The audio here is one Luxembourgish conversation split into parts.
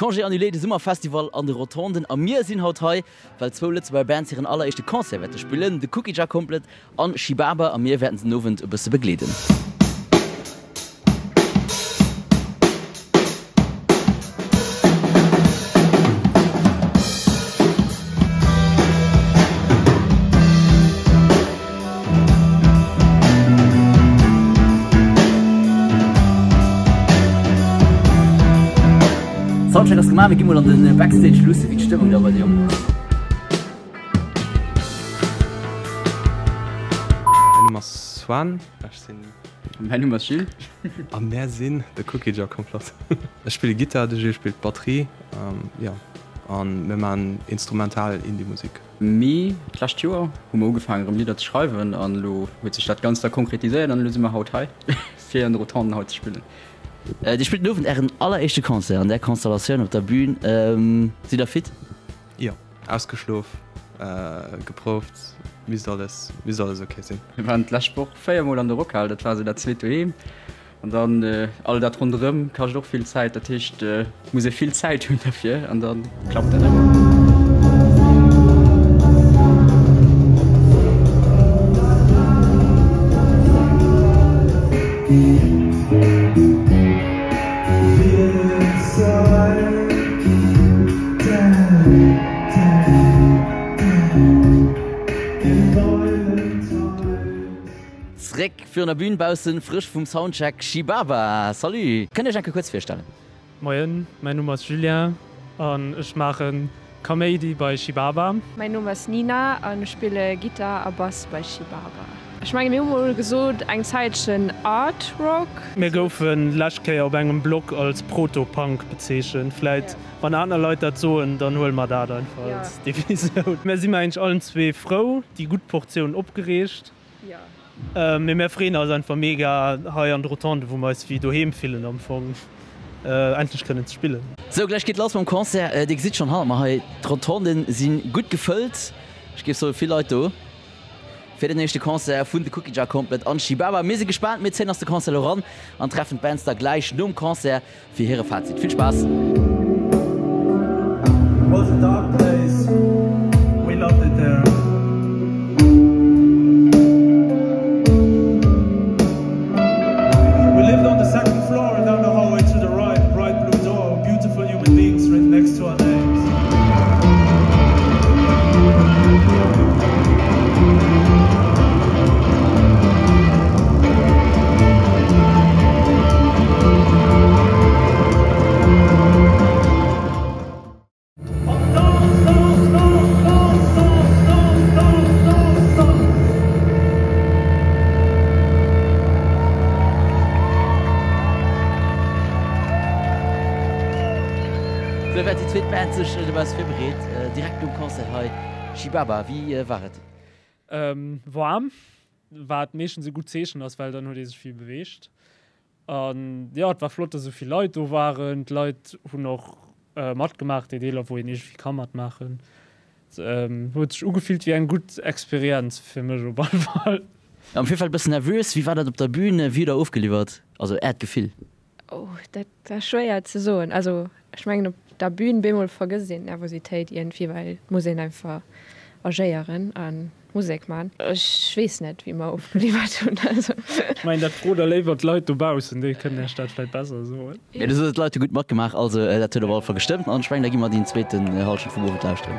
Congé annulé, de Summerfestival an de Rotonden a mir sinn haut hei, well zwou Lëtzebuerger Bands hiren alleréischte Concert wäerte spillen, de Cookie Jar Complet an Shibaba a mir wäerten se den Owend e bësse begleeden. Soundcheck ass gemaach, mir gi mol an den Backstage luusse wéi d'Stëmmung da bei de Jongen ass. Mäin Numm ass Swan, ech sinn. Mäin Numm ass Gilles. A mär sinn de Cookie Jar Complot. Ech spille Gittar, de Gilles spillt Batterie, jo, a mir maachen instrumental Indie-Musek. Mee d'lescht Joer hu mer ugefaangen erëm Lidder ze schreiwen an elo huet sech dat Ganzt da konkretiséiert an elo si mer haut hei fir an de Rotonden haut ze spillen. Dir spillt den Owend Ären alleréischte Concert an där Konstellatioun op der Bühn. Sidd der fit? Jo, ausgeschlof, geprouft, misst alles, misst alles ok sinn. Mir waren d'lescht Woch 4 mol an der Rockhal, dat war esou dat zweet Doheem. An dann all dat ronderëm kascht och vill Zäit. Dat heescht, et muss ee vill Zäit hunn derfir an da klappt dat ëmmer. Zréck virun der Bühn baussen, frësch vum Soundcheck, Shibaba! Salut! Kënnt Iech eng Kéier kuerz virstellen? Moien, mäin Numm ass Julien an ech maache Kaméidi bei Shibaba. Mäin Numm ass Nina an ech spille Gittar a Bass bei Shibaba. Ech menge mir hu mol gesot eng Zäitchen Art Rock. Mir goufen lescht Kéier op engem Blog als Proto-Punk bezeechent. Vläit wann aner Leit dat soen, dann huele mer dat einfach als Definitioun. Mir si mer eigentlech allen zwee frou, déi gutt Portioun opgereegt. Mee mär freeën eis einfach mega hei an de Rotonde, wou mer eis wéi doheem fillen am Fong, endlech kënnen ze spillen. Sou, gläich geet lass mam Concert. Dir gesitt schonn hannert mer hei, d'Rotonden si gutt gefëllt. Ech géif soen, vill Leit do fir den éischte Concert vun The Cookie Jar Complet an Shibaba. Mir si gespaant, mir zéien eis de Concert elo ran an treffen d'Bands da gläich nom Concert. Fir hire Fazit. Vill Spaass! Sou wäert déi zweet Band sech dobausse virbereet. Direkt nom Concert hei, Shibaba, wéi war et? Waarm, wat meeschtens e gutt Zeechen ass, well dann huet ee sech vill beweegt. An jo, et war flott, dass esou vill Leit do waren. D'Leit hunn och matgemaach, déi Deeler, wou een iergendwéi ka matmaachen. Huet sech ugefillt wéi eng gutt Experienz fir mech op alle Fall. Am Virfeld bëssen nervös, wéi war dat op der Bühn? Wéi hutt der ofgeliwwert? Also äert Gefill? Oh, dat ass schwéier ze soen. Also ech mengen op der Bühn bemol vergësst een d'Nervositéit iergendwéi, well et muss een einfach agéieren a Musek man. Ech weess net wéi mer ofgeliwwert hunn. Also. Ech mengen dat frot der léiwer d'Leit dobaussen, déi kënnen iech dat vläit besser soen. Mee du soos d'Leit hu gutt matgemaach, also dat huet op alle Fall gestëmmt an ech mengen da gi mer déi zweeten Halschent vum Owend lauschteren.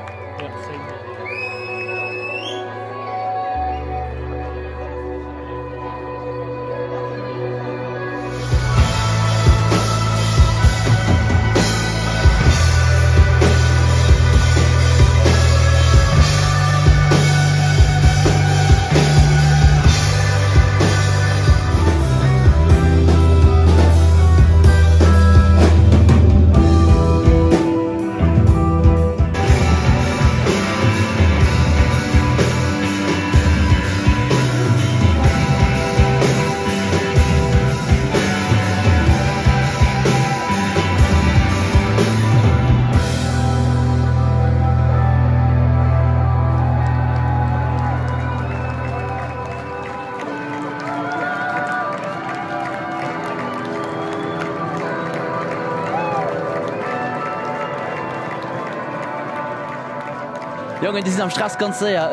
Jongen, déi sinn am Stress ganz séier.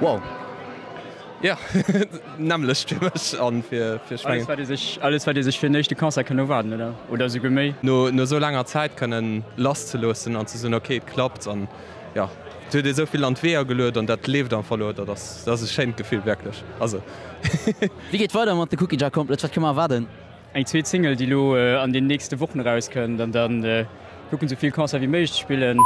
Wow. Jo, nämmlecht fir mech an fir fir ech mengen. Alles wat ee sech, alles wat ee sech fir en éischte Concert kann erwaarden, oder? Oder esouguer méi. No no esou laanger Zäit kënnen lass ze loossen an ze soen, ok, et klappt an jo, et huet ee esou vill an d'Weeër geluet an dat leeft einfach elo. Dat ass dat ass e schéint Gefill, wierklech. Also. Wéi geet weider mat The Cookie Jar Complet? Wat kënne mer erwaarden? Eng zweet Single, déi elo an den nächste Wochen erauskënnt an dann kucken sou vill Concert wéi méiglech ze spillen.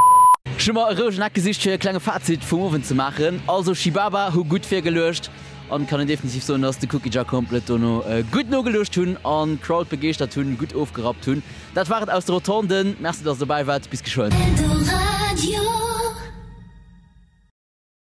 Ech hu mer e rouegen Eck gesicht fir e klenge Fazit vum Owend ze maachen. Also Shibaba hu gutt virgeluecht an kann een definitiv soen dass de Cookie Jar Complet dono gutt nogeluecht hunn an d'Crowd begeeschtert hunn, gutt ofgerappt hunn. Dat war et aus de Rotonden. Merci dass der dobäi waart. Bis geschwënn. Eldoradio.